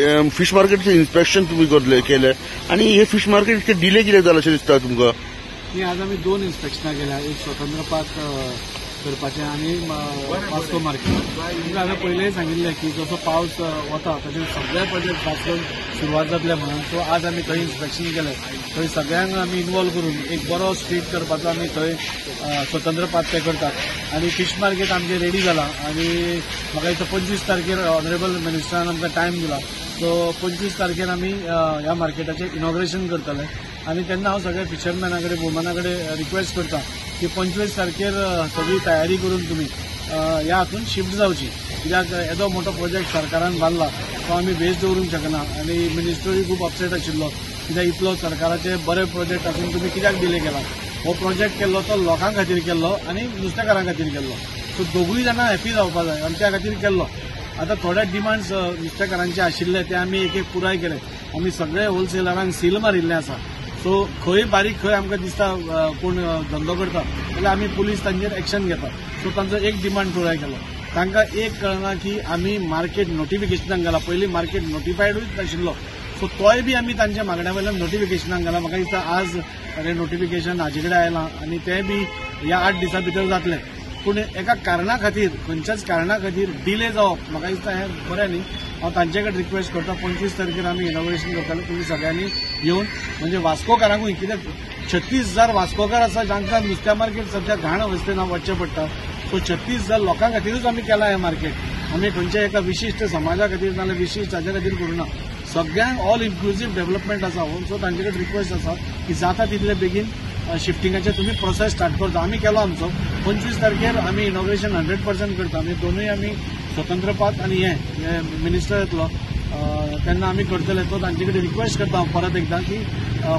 Fish मार्केटचे inspection तुम्ही केले आणि हे फिश मार्केट इतके डिले कित्याक जाला अशें दिसता तुमकां? आज आमी 2 इन्स्पेक्शनां केल्या, एक स्वतंत्र पार्क करपाचें आनी वास्को मार्केट. हांवें पयलींय सांगिल्लें की जसो पावस वता तशें सगळे प्रोजेक्ट वास्कोन सुरवात जातले म्हणून. सो आज आमी थंय इन्स्पेक्शन केलें, थंय सगळ्यांक आमी इन्वॉल्व करून एक बरो स्ट्रीट करपाचो आमी थंय स्वतंत्र पार्क ते करतात. आनी फिश मार्केट आमचें रेडी जालां आनी म्हाका दिसता 25 तारखेर ऑनरेबल मिनिस्टरान आमकां टायम दिला. सो 25 तारखेर आमी ह्या मार्केटाचें इनॉग्रेशन करतले आनी तेन्ना हांव सगळ्या फिशरमॅना कडेन, वुमना कडेन रिक्वेस्ट करता की 25 तारखेर सगळी तयारी करून तुमी ह्या हातून शिफ्ट जावची, कित्याक येदो मोठो प्रोजेक्ट सरकारान बांदला तो आमी वेस्ट दवरूंक शकना. आनी मिनिस्टरूय खूब अपसेट आशिल्लो कित्याक इतलो सरकाराचे बरे प्रोजेक्ट आसून तुमी कित्याक डिले केला. हो प्रोजेक्ट केल्लो तो लोकां खातीर केल्लो आनी नुस्तेकारां खातीर केल्लो. सो दोगूय जाणां हॅपी जावपा जाय आनी त्या खातीर केल्लो. आतां थोडे डिमांड्स नुस्तेकारांचे आशिल्ले ते आमी एक एक पुराय केले. आमी सगळे होलसेलरांक सील मारिल्लें आसा. सो खंय बारीक खंय आमकां दिसता कोण धंदो करता जाल्यार आमी पुलीस तांचेर एक्शन घेता. सो तांचो एक डिमांड पुराय केलो. तांकां एक कळना की आमी मार्केट नोटिफिकेशनाक घाला, पयलीं मार्केट नोटिफायडूच नाशिल्लो. सो तोय बी आमी तांच्या मागण्या वयल्यान नोटिफिकेशनाक घाला. म्हाका दिसता आज नोटिफिकेशन हाजे कडेन आयलां आनी तें बी ह्या 8 दिसां भितर जातलें. पूण एका कारणा खातीर, खंयच्याच कारणा खातीर डिले जावप म्हाका दिसता हें बरें न्ही. हांव तांचे कडेन रिक्वेस्ट करता 25 तारखेर आमी इनॉग्रेशन करतले, तुमी सगळ्यांनी येवन म्हणजे वास्कोकारांकूय, कित्याक 36,000 वास्कोकार आसा जांकां नुस्त्या मार्केट सद्या घाण अवस्थेन वचचें पडटा. सो 36,000 लोकां खातीरूच आमी केलां हें मार्केट. आमी खंयच्या एका विशिश्ट समाजा खातीर नाजाल्यार विशिश्ट हाज्या खातीर करूं ना. सगळ्यांक ऑल इन्क्लुजीव डेव्हलपमेंट आसा. सो तांचे कडेन रिक्वेस्ट आसा की जाता तितले बेगीन शिफ्टिंगाचे तुमी प्रोसेस स्टार्ट करता. आमी केलो आमचो 25 तारखेर आमी इनॉग्रेशन 100% करता. आमी दोनूय आमी स्वतंत्र पात आनी हे मिनिस्टर येतलो तेन्ना आमी करतले. तो तांचे कडेन रिक्वेस्ट करता हांव परत एकदां की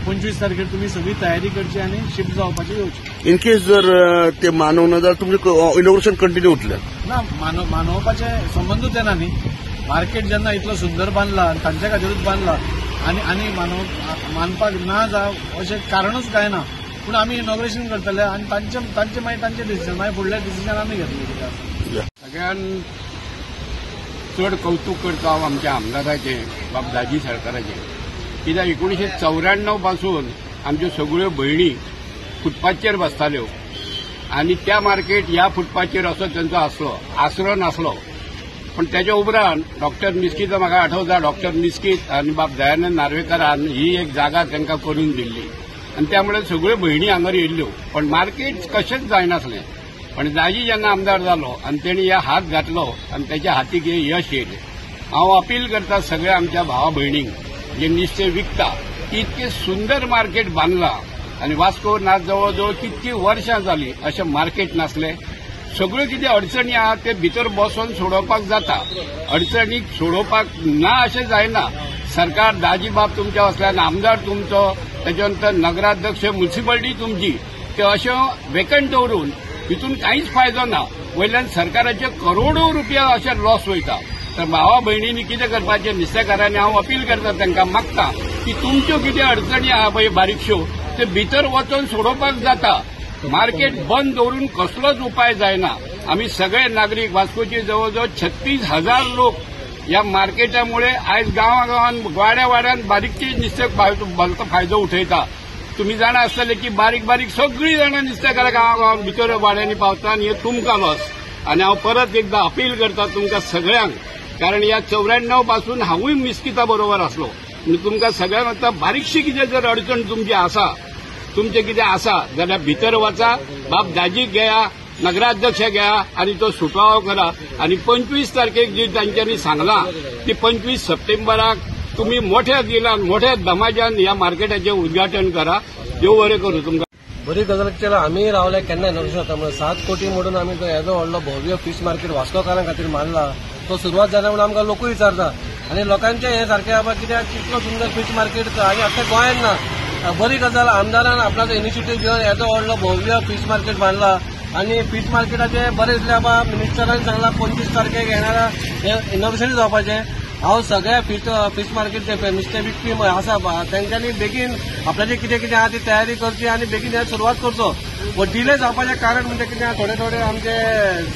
25 तारखेर तुमी सगळी तयारी करची आनी शिफ्ट जावपाची येवची. इन केस जर ते मानवना जाल्यार तुमचें इनॉग्रेशन कंटिन्यू उरतलें ना? मानवपाचे संबंदूच येना न्ही. मार्केट जेन्ना इतलो सुंदर बांदला आनी तांच्या खातीरूच बांदला आनी आनी मानपाक ना जावं अशें कारणूच कांय ना. पूण आमी इनॉग्रेशन करतले आनी तांचे मागीर तांचे डिसिजन, मागीर फुडले डिसिजन आमी घेतले. सगळ्यान चड कौतुक करता हांव आमच्या आमदाराचें, बाब दाजी सरकाराचें, कित्याक 1994 पासून आमच्यो सगळ्यो भयणी फुटपाथचेर बसताल्यो आनी त्या मार्केट ह्या फुटपाथचेर असो तांचो आसलो, आसरो नासलो. पण त्याच्या उपरांत डॉक्टर मिस्कीत, म्हाका आठवता, डॉक्टर मिस्कीत आनी बाब दयानंद नार्वेकारान ही एक जागा तांकां करून दिल्ली आनी त्यामुळे सगळ्यो भयणी हांगर येयल्ल्यो. पण मार्केट कशेंच जायनासलें. पण दाजी जेन्ना आमदार जालो आनी तेणी ह्या हात घातलो आनी तेच्या हातीक हें यश येयलें. हांव अपील करता सगळ्या आमच्या भावा भयणींक जे नुस्तें विकता, इतकें सुंदर मार्केट बांदलां आनी वास्को ना जवळ जवळ कितकी वर्सां जालीं अशें मार्केट नासलें. सगळ्यो कितें अडचणी आहा ते भितर बसोन सोडोवपाक जाता, अडचणी सोडोवपाक ना अशें जायना. सरकार दाजी बाब तुमच्या असल्यान, आमदार तुमचो, तेच्या नंतर नगराध्यक्ष, म्युनिसिपालिटी तुमची, ते अशें वेकंट दवरून हितून कांयच फायदो ना. वयल्यान सरकाराचे करोडो रुपया अशे लॉस वयता. तर भावा भयणींनी कितें करपाचें, नुस्तेकारांनी हांव अपील करता, तांकां मागता की तुमच्यो कितें अडचणी आहा पळय बारीकश्यो ते भितर वचून सोडोवपाक जाता. मार्केट बंद दवरून कसलोच उपाय जायना. आमी सगळे नागरीक वास्कोचे जवळ जवळ 36,000 लोक ह्या मार्केटामुळे आयज गांवागांवान वाड्या वाड्यान बारीकची नुस्तें फायदो उठयता. तुमी जाणा आसतले की बारीक बारीक सगळीं जाणां नुस्तेकारां गांवागांवान भितर वाड्यांनी पावता आनी हे तुमकां लॉस. आनी हांव परत एकदां अपील करता तुमकां सगळ्यांक, कारण ह्या 94 पासून हांवूय मिस्किता बरोबर आसलो. तुमकां सगळ्यांक आतां बारीकशी कितें जर अडचण तुमची आसा, तुमचें कितें आसा जाल्यार भितर वचा, बाब दाजीक घेया, नगराध्यक्ष घेया आनी तो सुटावो करा. आनी 25 तारखेक जी तांच्यांनी सांगलां ती 25 सप्टेंबराक तुमी मोठ्या दिलान, मोठ्या दमाजान ह्या मार्केटाचें उद्घाटन करा. देव बरें करूं तुमकां. बरी गजाल केला. आमी रावले केन्ना इनॉग्रेशन जाता म्हणून 7 कोटी म्हणून आमी तो येदो व्हडलो भव्य फीश मार्केट वास्कोकारां खातीर मानला. तो सुरवात जाल्या म्हणून आमकां लोकूय विचारता आनी लोकांचें हें सारकें बाबा कित्याक इतलो सुंदर फीश मार्केट आनी आख्या गोंयांत ना. बरी गजाल, आमदारान आपणाचो इनिशिएटीव घेवन येदो व्हडलो भव्य फीश मार्केट बांदला आनी फीश मार्केटाचें बरें दिसलें बाबा. मिनिस्टरान सांगला 25 तारखेक येणारा हें इनॉग्रेशन जावपाचें. हांव सगळ्या फीश मार्केट नुस्तें विकपी आसा तेंच्यांनी बेगीन आपल्याचें कितें कितें आहा ती तयारी करची आनी बेगीन हें सुरवात करचो. हो डिले जावपाचें कारण म्हणजे कितें, थोडे थोडे आमचे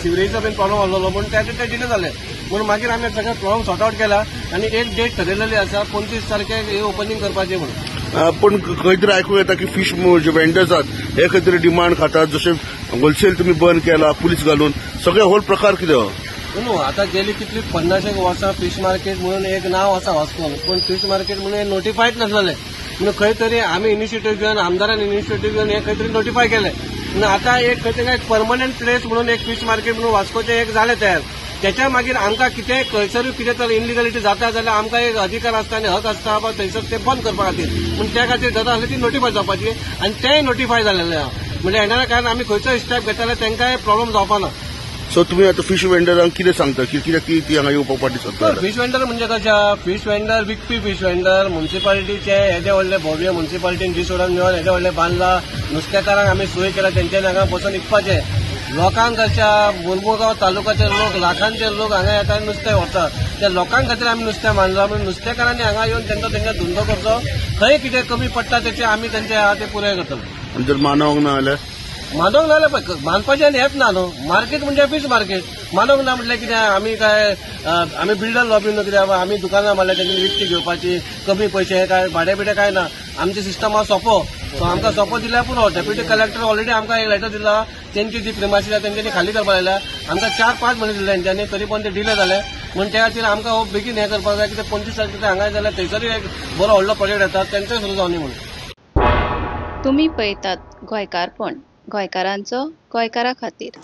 सिवरेजीचो बीन प्रॉब्लम आसलेलो म्हणून त्याचे ते डिले जाले. म्हणून मागीर आमी सगळे प्रॉब्लम सॉर्ट आउट केला आनी एक डेट ठरयलेली आसा 25 तारखेक हे ओपनिंग करपाचें म्हणून. पण खंय तरी आयकूंक येता की फिश जे वेंडर्स आहात हे खंय तरी डिमांड खातात, जशें होलसेल तुम्ही बंद केला पुलीस घालून, सगळे होल प्रकार कितें हो? न्हू आतां गेली कितली 50 वर्सां फिश मार्केट म्हणून एक नांव आसा वास्कोन, पूण फिश मार्केट म्हणून नोटिफायच नासलेलें. म्हणून खंय तरी आमी इनिशिएटीव घेवन, आमदारान इनिशिएटीव घेवन हें खंय तरी नोटिफाय केलें. म्हणून आतां एक खंय तरी एक परमनंट प्लेस म्हणून एक फिश मार्केट म्हणून वास्कोचें एक जालें तयार. त्याच्या मागीर आमकां कितेंय खंयसरूय कितें तर इनलिगलिटी जाता जाल्यार आमकां एक अधिकार आसता आनी हक आसता बाबा थंयसर ते बंद करपा खातीर. पूण त्या खातीर जाता आसलें ती नोटिफाय जावपाची आनी तेंय नोटिफाय जालेलें आहा. म्हणजे येणाऱ्या कारण आमी खंयचोय स्टेप घेता जाल्यार तांकांय प्रॉब्लम जावपा ना. सो तुम्ही आता फिश वेंडरांक कितें सांगता की कित्याक ती हांगा येवपाक फाटी सरता? फिश वेंडर म्हणजे कशें, फिश वेंडर विकपी फिश वेंडर म्युनिसिपालिटीचे येदे व्हडले भव्य म्युनिसिपालिटीन रिसोडान मेळोन येदे व्हडले बांदला, नुस्तेकारांक आमी सोय केला तेंच्यांनी हांगा बसून विकपाचें. लोकांक कशें मुरमुगांव तालुक्याचे लोक लाखांचे लोक हांगा येता आनी नुस्तें व्हरता, त्या लोकां खातीर आमी नुस्तें मांडलां. म्हणून नुस्तेकारांनी हांगा येवन तेंचो तेंका धंदो करचो, खंय कितें कमी पडटा तेचें आमी तेंचे आहा ते पुराय करतले. आनी जर मानवंक ना जाल्यार? मानवंक ना जाल्यार मानपाचें आनी हेंच ना न्हू, मार्केट म्हणजे फीश मार्केट. मानवंक ना म्हटल्यार कितें, आमी काय आमी बिल्डर लॉबी न्हू कितें आमी दुकानां मारल्या तेंच्यांनी विकती घेवपाची कमी पयशे, काय भाडें बिडें काय ना. आमचें सिस्टम आहा सोंपो, सो आमकां सोंपो दिल्यार पुरो. डेप्युटी कलेक्टर ऑलरेडी आमकां एक लेटर दिला, तेंची जी प्रिमायसीस आसा तेंच्यांनी खाली करपाक लायल्या. आमकां 4-5 म्हयने दिले तेंच्यांनी, तरी पण ते डिले जाले. म्हूण त्या खातीर आमकां हो बेगीन हें करपाक जाय की ते 25 तारखेक हांगा जाल्यार थंयसरूय एक बरो व्हडलो प्रोजेक्ट येता तेंचोय सुरू जावनी म्हणून. तुमी पळयतात गोंयकारपण, गोंयकारांचो गोंयकारा खातीर.